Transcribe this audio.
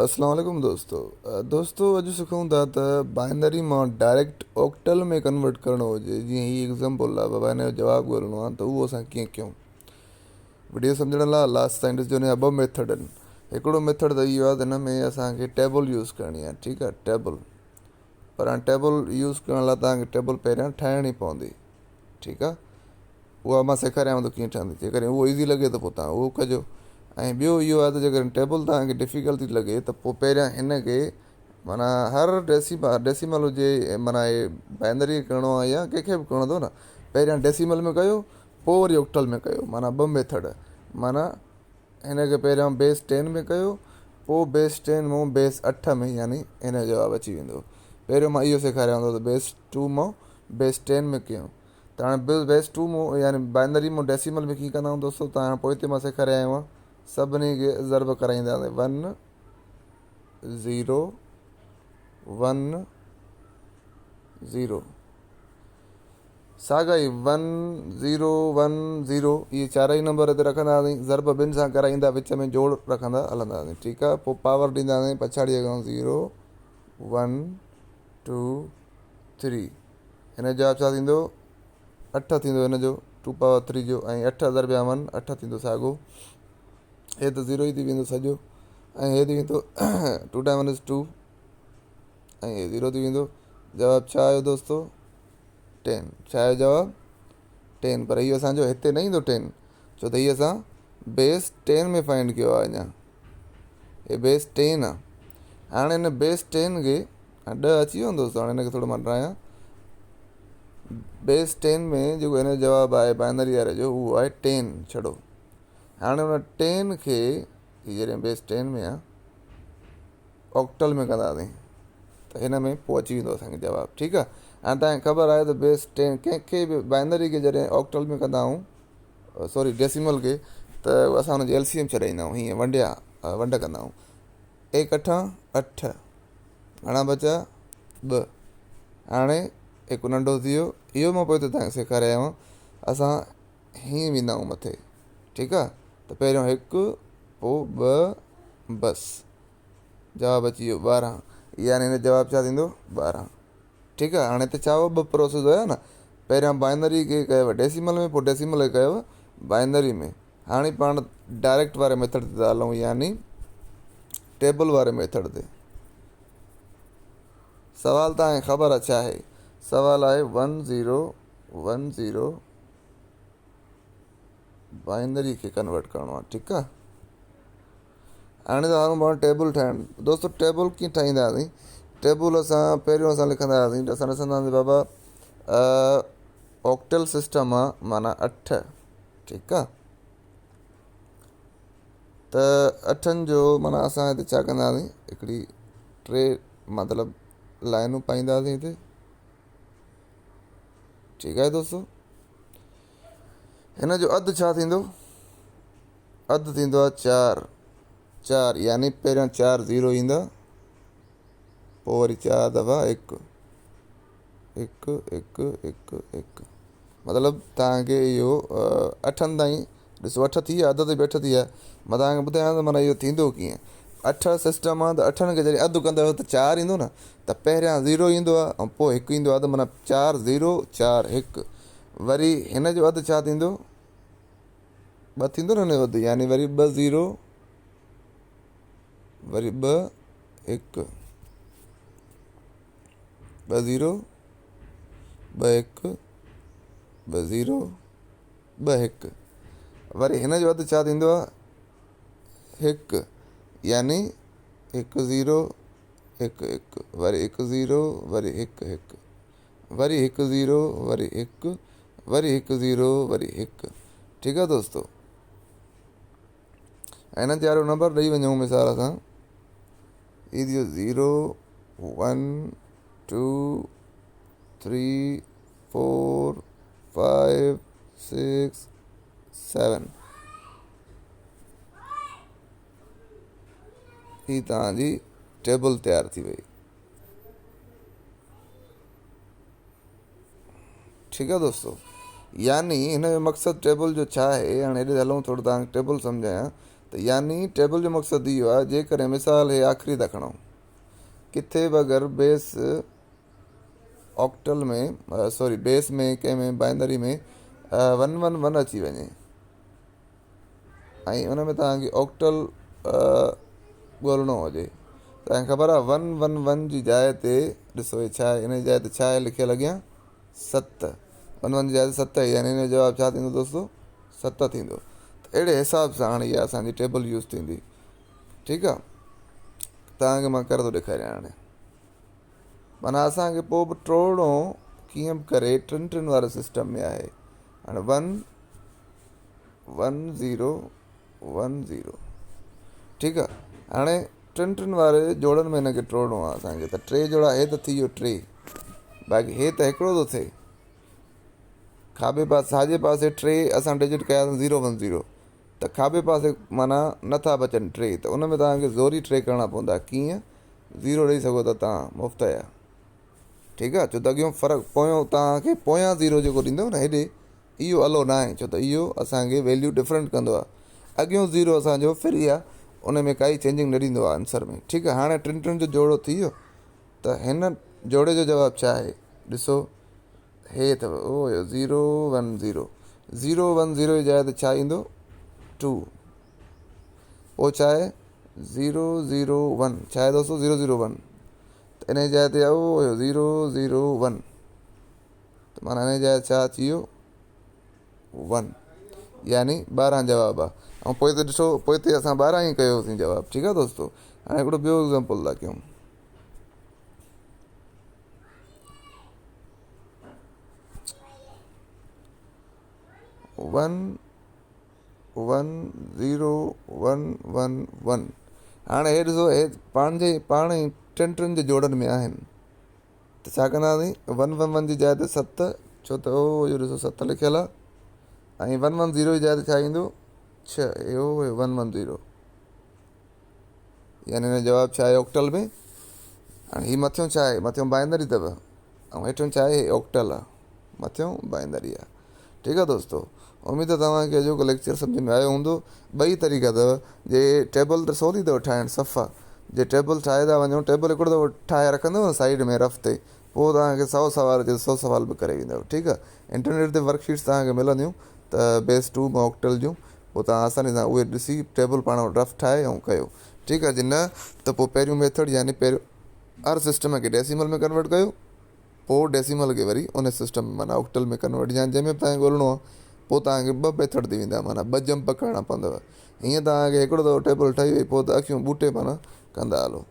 اسلام عليڪم دوستو دوستو اڄ سکون ٿا ته بائنري مان ڊائريڪٽ آڪٽل ۾ ڪنورٽ ڪرڻو هجي جيئن هي ايگزامپل آهي بابا هن جو جواب ڳولڻو آهي ته اهو اسان ڪيئن ڪيون وڊيو سمجهڻ لاء لاسٽ تائين ڏسجو هن جا ٻه ميٿڊ آهن هڪڙو ميٿڊ ته اهو آهي ته هن ۾ اسانکي ٽيبل يوز ڪرڻي آهي ٺيڪ آهي ٽيبل پر هاڻي ٽيبل يوز ڪرڻ لاء توهان کي ٽيبل پهريان ٺاهڻي پوندي ٺيڪ آهي اها مان سيکاريانو ٿو ڪيئن ٺهندي جيڪڏهن اهو ايزي لڳي ته پوء توهان اهو ڪجو ۽ ٻيو اهو آهي ته جيڪڏهن ٽيبل توهان کي ڊفيڪلٽ ٿي لڳي ته پوء پهريان هن کي معنيٰ هر ڊيسيمل هجي معنيٰ هي بائنري ڪرڻو آهي يا ڪنهن کي به ڪرڻو اٿو نه پهريان ڊيسيمل ۾ ڪيو پوء وري آڪٽل ۾ ڪيو معنيٰ ٻه ميٿڊ معنيٰ هن کي پهريان بيس ٽين ۾ ڪيو پوء بيس ٽين مون بيس اٺ ۾ يعني هن جو جواب اچي ويندو پهريون مان اهو سيکاريان ٿو ته بيس ٽو مان بيس ٽين ۾ ڪيون ته هاڻي بيس ٽو مون يعني بائنري مون ڊيسيمل ۾ ڪيئن ڪندا آهيون دوستو ته هاڻي پوئتي مان سيکاري آيو آهيان سڀني کي ضرب ڪرائينداسين ون زيرو ون زيرو ساڳا ئي ون زيرو ون زيرو اهي چارئي نمبر هتي رکنداسين ضرب ٻن سان ڪرائيندا وچ ۾ جوڙ رکندا هلنداسين ٺيڪ آهي پوء پاور ڏينداسين پڇاڙيء کان زيرو ون ٽو ٿري هن جو جواب ڇا ٿيندو اٺ ٿيندو هن جو ٽو پاور ٿري جو ۽ اٺ ضرب ون اٺ ٿيندو ساڳو هي ته زيرو ئي ٿي ويندو سڄو ۽ هي ٿي ويندو two time one is two ۽ he zero ٿي ويندو جواب ڇا آيو دوستو ٽين ڇا آيو جواب ٽين پر هي اسانجو هتي نه ايندو ٽين ڇو ته هي اسان بيس ٽين ۾ فائنڊ ڪيو آهي اڃا هي بيس ٽين آهي هاڻي هن بيس ٽين کي ڏهه اچي ويو دوستو هاڻي هن کي ٿورو مان ڊرايان بيس ٽين ۾ جيڪو هن جو جواب آهي بائنري واري جو اهو آهي ٽين ڇڙو هاڻي هن ٽين کي هي جڏهن بيس ٽين ۾ آهي آڪٽل ۾ ڪنداسين ته هن ۾ پوء اچي ويندو اسانکي جواب ٺيڪ آهي هاڻي تهانکي خبر آهي ته بيس ٽين ڪنهن کي به بائنري کي جڏهن آڪٽل ۾ ڪندا آهيون سوري ڊيسيمل کي ته اسان هن جي ايل سي ايم ڇڏائيندا آهيون هيئن ونڊيا ونڊ ڪندا آهيون ايڪ اٺان اٺ گهڻا بچا ٻه هاڻي هڪ ننڍو ٿي ويو اهو مان پوء تهانکي سيکاري آيو آهيان اسان هيئن ويندا آهيون مٿي ٺيڪ آهي ته پهريون هڪ پوء ٻه بس جواب اچي ويو ٻارهن يعني هن جواب ڇا ٿيندو ٻارهن ٺيڪ آهي هاڻي هتي ڇا هو ٻه پروسيس هيا نه پهريان بائنري کي ڪيو ڊيسيمل ۾ پوء ڊيسيمل کي ڪيو بائنري ۾ هاڻي پاڻ ڊائريڪٽ واري ميٿڊ تي ٿا هلون يعني ٽيبل واري ميٿڊ تي سوال تان خبر آهي ڇا آهي سوال آهي one zero one zero binary کي ڪنورٽ ڪرڻو آهي ٺيڪ آهي هاڻي ته هاڻي پاڻ ٽيبل ٺاهڻ دوستو ٽيبل ڪيئن ٺاهينداسين ٽيبل اسان پهريون اسان لکندا هئاسين اسان ڏسندا هئاسين بابا آڪٽل سسٽم آ معنيٰ اٺ ٺيڪ آ ته اٺن جو معنيٰ اسان هتي ڇا ڪندا هئاسين هڪڙي ٽي مطلب لائنون پائيندا هئاسين هتي ٺيڪ آهي دوستو هن جو اڌ ڇا ٿيندو اڌ ٿيندو آهي چار چار يعني پهريان چار زيرو ايندا پوء وري چار دفعا هڪ هڪ هڪ هڪ هڪ مطلب توهانکي اهو اٺن تائين ڏسو اٺ ٿي ويا اڌ تي به اٺ ٿي ويا مان توهان کي ٻڌايان ته معنيٰ اهو ٿيندو ڪيئن اٺ سسٽم آهي ته اٺن کي جڏهن اڌ ڪندو ته چار ايندو نه ته پهريان زيرو ايندو آهي ۽ پوء هڪ ايندو آهي ته معنيٰ چار زيرو چار هڪ وري هن جو اڌ ڇا ٿيندو ٻه ٿيندو نه هن جو اڌ يعني وري ٻه زيرو وري ٻه هڪ ٻه زيرو ٻه هڪ ٻه زيرو ٻه هڪ وري هن جو اڌ ڇا ٿيندو آهي هڪ يعني هڪ زيرو هڪ هڪ وري هڪ زيرو وري هڪ هڪ وري هڪ زيرو وري هڪ وري هڪ زيرو وري هڪ ٺيڪ آهي دوستو هن تي وارو نمبر ڏئي وڃون مثال سان هي ٿيو zero one two three four five six seven هي توهان جي ٽيبل تيار ٿي وئي ٺيڪ آ دوستو يعني هن جو مقصد ٽيبل جو ڇا آهي هاڻي هيڏي هلون ٿورو توهان کي ٽيبل سمجهايان ته ته يعني ٽيبل جو مقصد اهو آهي جيڪڏهن مثال هي آخري ٿا کڻون ڪٿي به اگر بيس آڪٽل ۾ سوري بيس ۾ ڪنهن ۾ بائنري ۾ ون ون ون اچي وڃي ۽ ان ۾ توهان کي آڪٽل ڳولڻو هجي توهان کي خبر آهي ون ون ون جي جاء تي ڏسو هي ڇا آهي ان جي جاء تي ڇا آهي لکيل اڳيان ست ون ون جي جاء تي ست آهي يعني ان جو جواب ڇا ٿيندو دوستو ست ٿيندو ته اهڙي حساب سان هاڻي اها اسانجي ٽيبل يوز ٿيندي ٺيڪ آهي توهان کي مان ڪري ٿو ڏيکاريان هاڻي معنيٰ اسانکي پوء به ٽوڙڻو ڪيئن به ڪري ٽن ٽن واري سسٽم ۾ آهي هاڻي one one zero one zero ٺيڪ آ هاڻي ٽن ٽن واري جوڙن ۾ هن کي ٽوڙڻو آ اسانکي ته ٽي جوڙا هي ته ٿي ويو ٽي باقي هي ته هڪڙو ٿو ٿئي کاٻي پاسي ساڄي پاسي ٽي اسان ڊجٽ ڪيا زيرو ون زيرو ته کاٻي پاسي معنيٰ نٿا بچن ٽي ته ان ۾ توهان کي زوري ٽي ڪرڻا پوندا ڪيئن زيرو ڏئي سگهو ٿا توهان مفت جا ٺيڪ آ ڇو ته اڳيون فرق پويون توهان کي پويان زيرو جيڪو ڏيندو نه هيڏي اهو الو نه آهي ڇو ته اهو اسان کي ويليو ڊفرنٽ ڪندو آهي اڳيون زيرو اسان جو فري آهي ان ۾ ڪائي چينجنگ نه ڏيندو آهي آنسر ۾ ٺيڪ آهي هاڻي ٽن ٽن جو جوڙو ٿي ويو ته هن جوڙي جو جواب ڇا آهي ڏسو هي اٿو او هيو zero one zero zero one zero جي جاء تي ڇا ايندو ٽو پوء ڇا آهي زيرو زيرو ون ڇا آهي دوستو زيرو زيرو ون ته ان جي جاء تي او هيو زيرو زيرو ون ته معنيٰ ان جي جاء تي ڇا اچي ويو ون يعني 12 جواب آ ۽ پوء تي ڏسو پوء تي اسان 12 ئي ڪيوسين جواب ٺيڪ آ دوستو هاڻي هڪڙو ٻيو ايگزامپل ٿا ڪيون one one zero one one one هاڻي هي ڏسو هي پنهنجي پاڻ ئي ٽن ٽن جي جوڙن ۾ آهن ته ڇا ڪنداسين ون ون ون جي جاء تي ست ڇو ته او اهو ڏسو ست لکيل آهي ۽ ون ون زيرو جي جاء تي ڇا ايندو ڇهه اهو هيو ون ون زيرو يعني هن جو جواب ڇا آهي آڪٽل ۾ هاڻي هي مٿيون ڇا آهي مٿيون بائنري اٿو ۽ هيٺيون ڇا آهي آڪٽل آهي مٿيون بائنري آهي ٺيڪ آهي دوستو اميد ته توهان کي اڄوڪو ليڪچر سمجھ ۾ آيو هوندو ٻئي طريقا اٿو جي ٽيبل ته سولي اٿو ٺاهڻ صفا جي ٽيبل ٺاهي ٿا وڃو ٽيبل هڪڙو دفعو ٺاهي رکندو نه سائيڊ ۾ رف تي پوء توهان کي سو سوال اچي سو سوال به ڪري ويندو ٺيڪ آهي انٽرنيٽ تي ورڪ شيٽس توهان کي ملنديون ته بيس ٽو ۾ آڪٽل جون پوء توهان آساني سان اهي ڏسي ٽيبل پاڻ وٽ رف ٺاهي ۽ ڪيو ٺيڪ آهي جي نه ته پوء پهريون ميٿڊ يعني پهريون هر سسٽم کي ڊيسيمل ۾ ڪنورٽ ڪيو پوء ڊيسيمل کي وري ان سسٽم ۾ معنيٰ آڪٽل ۾ ڪنورٽ يا جنهن ۾ به توهان کي ڳولڻو آهي پوء توهان کي ٻه ميٿڊ ٿي ويندا معنيٰ ٻه جمپ ڪرڻا پوندو هيئن توهان کي هڪڙو دفعو ٽيبل ٺهي وئي پوء ته اکيون ٻوٽي معنيٰ ڪندا هلو.